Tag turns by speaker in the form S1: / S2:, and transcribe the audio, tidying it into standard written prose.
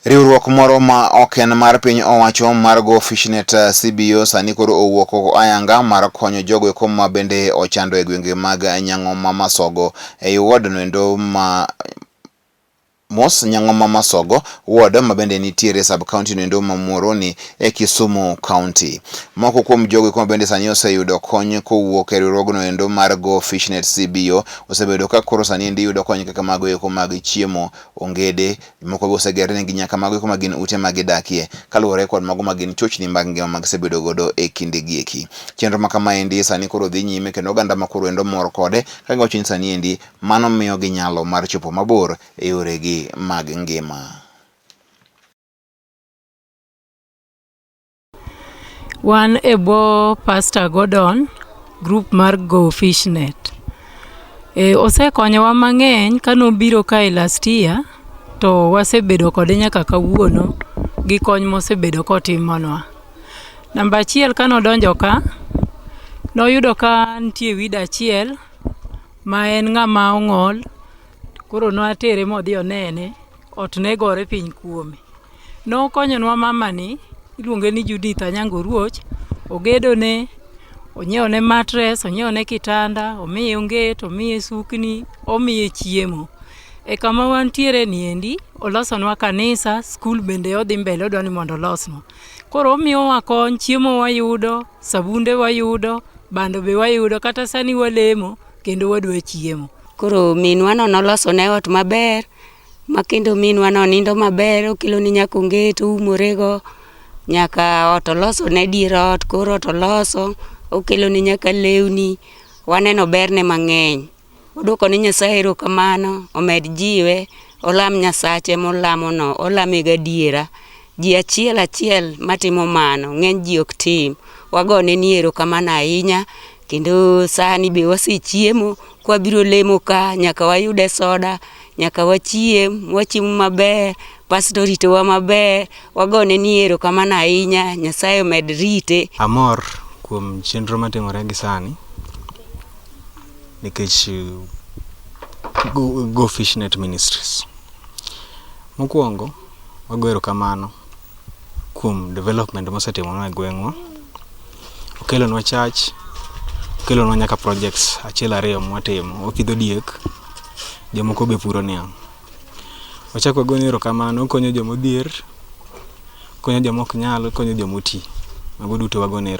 S1: Riwruok moro ma ok en mar piny owacho mar Go Fishnet CBO sani koro owuok ayanga mar konyo jogo eko ma bende ochando e gwenge mag Nyang'oma Masogo ei ward noendo ma Mos Nyang'oma Masogo ward ma bende nitiere sub county noendo ma Muhoroni e Kisumu County. Moko kuom jogo eko ma bende sani oseyudo kony kowuok e riwruogno endo mar Go Fishnet CBO osebedo ka koro sani endi yudo kony kaka mago eko mag chiemo, ongede, moko be osegernegi nyaka mago eko ma gin ute ma gidakie kaluwore kod mago ma gin chochni mag ngima ma gisebedo godo e kinde gi eki. Chenro ma kamaendi sani koro dhi nyime kendo oganda ma koro endo mor kode ka giwacho ni sani endi mano miyogi nyalo mar chopo mabor e yoregi mag ngima.
S2: Wan e bwo Pastor Gordon, group mar Go Fishnet. E, osekonyowa mang'eny kanobiro kae last year to wasebedo kode nyaka kawuono gi kony mosebedo kotimonwa. Namba achiel kanodonjo ka, noyudo ka nitie widow achiel ma en ng'ama ong'ol, koro nwatere modhi onene, ot ne gore piny kuome. Nokonyonwa mamani, iluonge ni Judith Anyango Ruoch, ogedone, onyiewone mattress, onyiewone kitanda, omiye onget, omiye sukni, omiye chiemo. E kama wantiere ni endi, olosonwa kanisa, skul bende odhi mbele odwa ni mondo olosnwa. Koro omiyowa kony, chiemo wayudo, sabunde wayudo, bando be wayudo, kata sani walemo kendo wadwa chiemo.
S3: Koro minwa no nolosone ot maber ma kendo minwa no nindo maber okelone nyaka onget oumorego nyaka ot olosone dier ot kor ot oloso okelone nyaka lewni waneno berne mang'eny. Waduoko ne Nyasaye erokamano omed jiwe olam Nyasache molamono olame gadiera. Ji achiel achiel matimo mano ng'eny ji ok tim. Wagone ni erokamano ahinya kendo sani be wasechiemo kwabiro lemo ka nyaka wayude soda nyaka wachiem wachiemo maber pastor oritowa maber wagone ni erokamano ahinya Nyasaye omed rite.
S4: Amor kuom chenro matimore gi sani nikech Go Fishnet Ministries. Mokwongo, wago erokamano kuom development mosetimonwa e gweng'wa. Okelonwa church, okelonwa nyaka projects achiel ariyo mwatimo. Wapidho diek, jomoko be puro niang'. Wachak wagone erokamano, okonyo jomodhier, okonyo joma ok nyal, okonyo jomoti. Mago duto wagone erokamano.